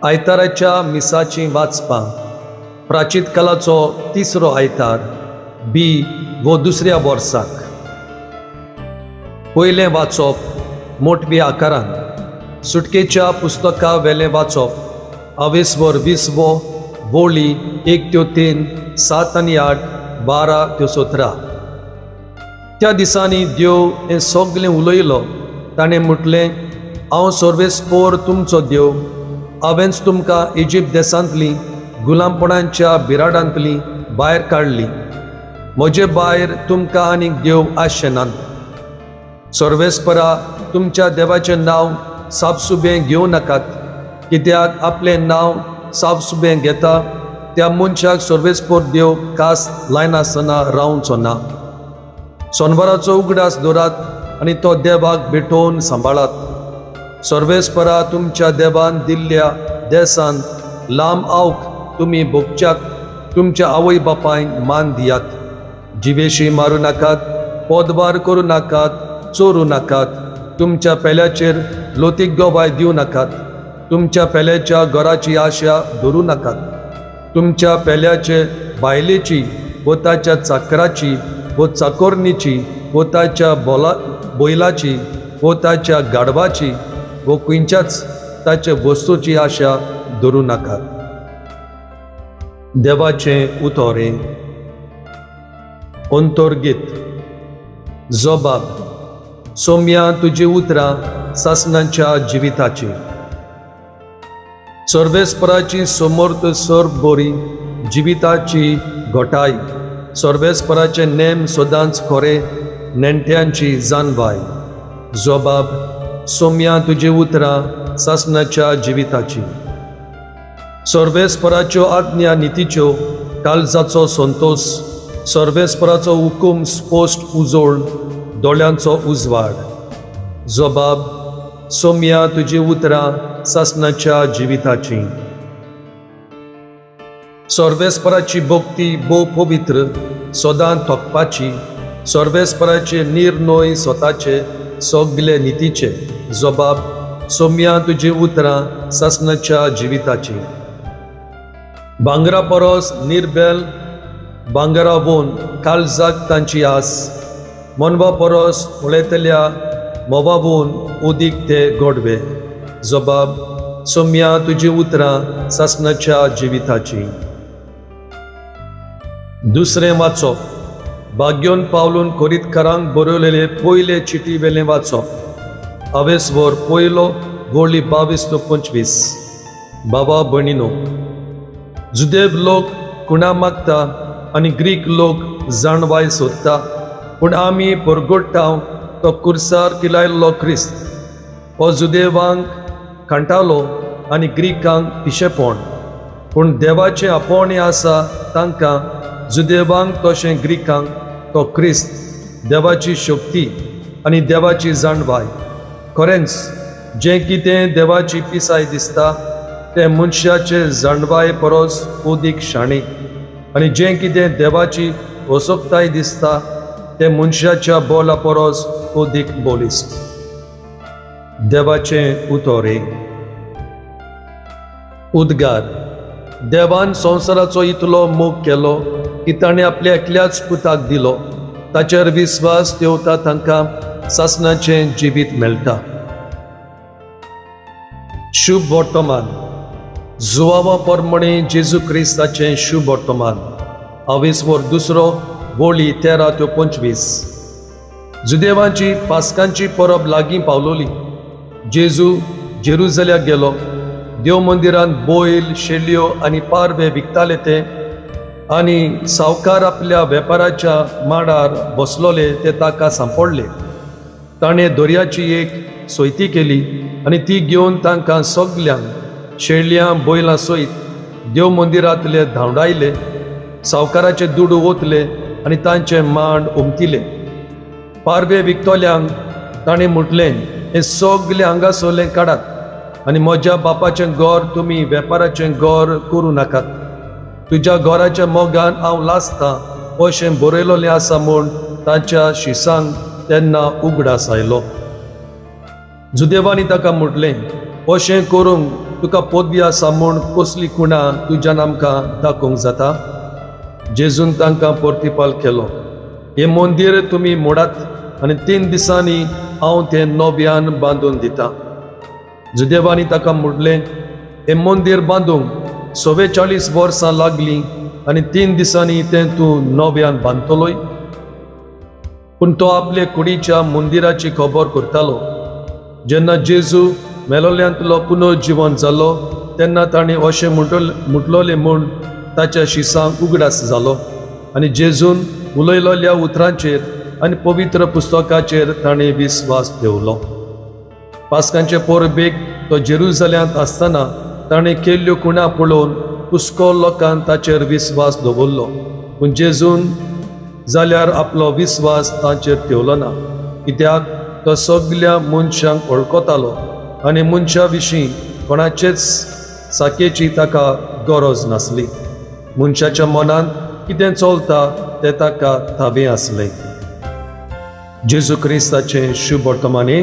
आयताराच्या मिसाचीं वाचपां. प्राचीत कालाचो तिसरो आयतार बी वो दुसऱ्या वर्साक. पयलें वाचप मोटवी आकारान सुटकेच्या पुस्तका वेलें वाचप. अवेसवर 20वो वोळी 1 ते 3, 7 आनी 8, 12 ते 17. त्या दिसांनी देव हें सगळें उलयलो. ताणें म्हटलें, हांव सर्वेस्पोर तुमचो देव. हांवेंच तुमकां इजिप्त देशांतली गुलामपणाच्या बिराडांतली भायर काडली. म्हजे भायर तुमकां आनीक देव आसचे नात. सर्वेस्परा तुमच्या देवाचें नांव साबसुबें घेवं नाकात, कित्याक आपलें नांव साबसुबें घेता त्या मनशाक सर्वेस्पोर देव कास लायनासतना रावचो ना. सोनवाराचो उगडास दवरात आनी तो देवाक भेटोवन सांबाळात. सर्वेस्परा तुमच्या देवान दिल्ल्या देसान लांब आवक तुमी भोगच्याक तुमच्या आवय बापायक मान दियात. जिवेशी मारूं नाकात, पोदवार करूं नाकात, चोरूं नाकात, तुमच्या पेल्याचेर लोतीक गवाय दिवं नाकात, तुमच्या पेल्याच्या घराची आशा धरूं नाकात, तुमच्या पेल्याचे बायलेची वो ताच्या चाकराची वो चाकोरणीची वो ताच्या बैलाची वो ताच्या गाडवाची वो खंयच्याच ताचे वस्तूची आशा धरूं नाकात. देवाचें उतोरें. अंतर्गीत. जबाब. सोम्या तुजी उतरां सासणाच्या जिविताची. सर्वेस्पराची समर्थ सर्व बरी जिविताची घटाय. सर्वेस्पराचे नेम सदांच खरे नेणट्यांची जानवाय. जबाब. सोम्या तुजी उतरां सासणाच्या जिविताची. सर्वेस्पराच्यो आज्ञा नितीच्यो काळजाचो संतोस. सर्वेस्पराचो हुकूम स्पश्ट उजोळ दोळ्यांचो उजवाड. जबाब. सोम्या तुजी उतरां सासणाच्या जिविताची. सर्वेस्पराची भक्ती भोव पवित्र सदां थकपाची. सर्वेस्पराचे निर्णय स्वताचे सगळे नितीचे. जबाब. सोम्या तुजी उतरां सासणाच्या जिविताची. भांगरा परस निर्बेल भांगरा वोन काळजाक तांची आस. मनवा परस उलयतल्या मोवावून उदीक ते गोडवे. जबाब. सोम्या तुजी उतरां सासणाच्या जिविताची. दुसरें वाचप. भाग्योन पावलून कोरीतकारांक बरयलेले पयले चिटी वेलें वाचप. अवेसवर 1 वोळी 22 ते 25. बाबा भयणीनो, जुदेव लोक कुणा मागता आनी ग्रीक लोक जाणवाय सोदता, पूण आमी परगोडटा तो कुर्सार किलायल्लो क्रिस्त. हो जुदेवांक कांटालो आनी ग्रीकांक पिशेपण, पूण देवाचें आपोवणें आसा तांकां जुदेवांक तशें ग्रीकांक तो क्रिस्त देवाची शक्ती आनी देवाची जाणवाय. खरेंच जें कितें देवाची पिसाय दिसता तें मनशाचे जाणवाये परस अदीक शाणें, आनी जें कितें देवाची असक्ताय दिसता तें मनशाच्या बोला परस अदीक बळिश्ट. देवाचें उतोरें. उद्गार. देवान संवसाराचो इतलो मोग केलो की ताणें आपल्या एकल्याच पुताक दिलो. ताचेर विस्वास दवरता तांकां सासणाचें जिवीत मेळटा. शुभ वर्तमान. जुवावा परमणे जेजू क्रिस्ताचें शुभ वर्तमान. अवेसवर 2 वोळी 13 ते 25. जुदेवांची पास्कांची परब लागीं पावलोली. जेजू जेरुजल्याक गेलो. देव मंदिरांत बैल, शेल्यो आनी पारवे विकताले ते आनी सावकार आपल्या वेपाराच्या माडार बसलोले ते ताका सांपडले. ताणें दर्याची एक सोयती केली आनी ती घेवन तांकां सगल्यांक शेळयां बैलां सयत देव मंदिरांतले धांवडायले. सावकाराचे दुडू ओतले आनी तांचे मांड उमतिले. पारवे विकतल्यांक ताणें म्हटलें, हें सगलें हांगासरलें काडात आनी म्हज्या बापाचें घर तुमी वेपाराचें घर करूं नाकात. तुज्या घराच्या मोगान हांव लासतां अशें बरयलोलें आसा म्हूण ताच्या शिसांक तेन्ना उगडास आयलो. जुदेवांनी ताका म्हटलें, अशें करूंक तुका पदवी आसा म्हूण कसली खुणा तुज्यान आमकां दाखोवंक जाता? जेजून तांकां प्रतिपाल केलो, हें मंदीर तुमी मोडात आनी 3 दिसांनी हांव तें नव्यान बांदून दितां. जुदेवांनी ताका म्हणलें, हें मंदीर बांदूंक 44 वर्सां लागलीं आनी 3 दिसांनी तें तूं नव्यान बांदतलोय? पूण तो आपले कुडीच्या मंदिराची खबर करतालो. जेन्ना जेजू मेलोल्यांतलो पुनर्जिवन जालो तेन्ना ताणें अशें म्हटलोलें म्हूण ताच्या शिसांक उगडास जालो आनी जेजून उलयलोल्या उतरांचेर आनी पवित्र पुस्तकाचेर ताणें विस्वास दवरलो. पास्कांचे परबेक तो जेरुजाल्यांत आसतना ताणें केल्ल्यो खुणा पळोवन पुष्कळ लोकान ताचेर विस्वास दवरलो. पूण जेजून जाल्यार आपलो विस्वास ताचेर ठेवलो ना, कित्याक तो सगल्या मनशांक वळखतालो आनी मनशा विशीं कोणाचेच साखेची ताका गरज नासली. मनशाच्या मनांत कितें चलता तें ताका थावें आसलें. जेजू क्रिस्ताचें शुभ वर्तमाने.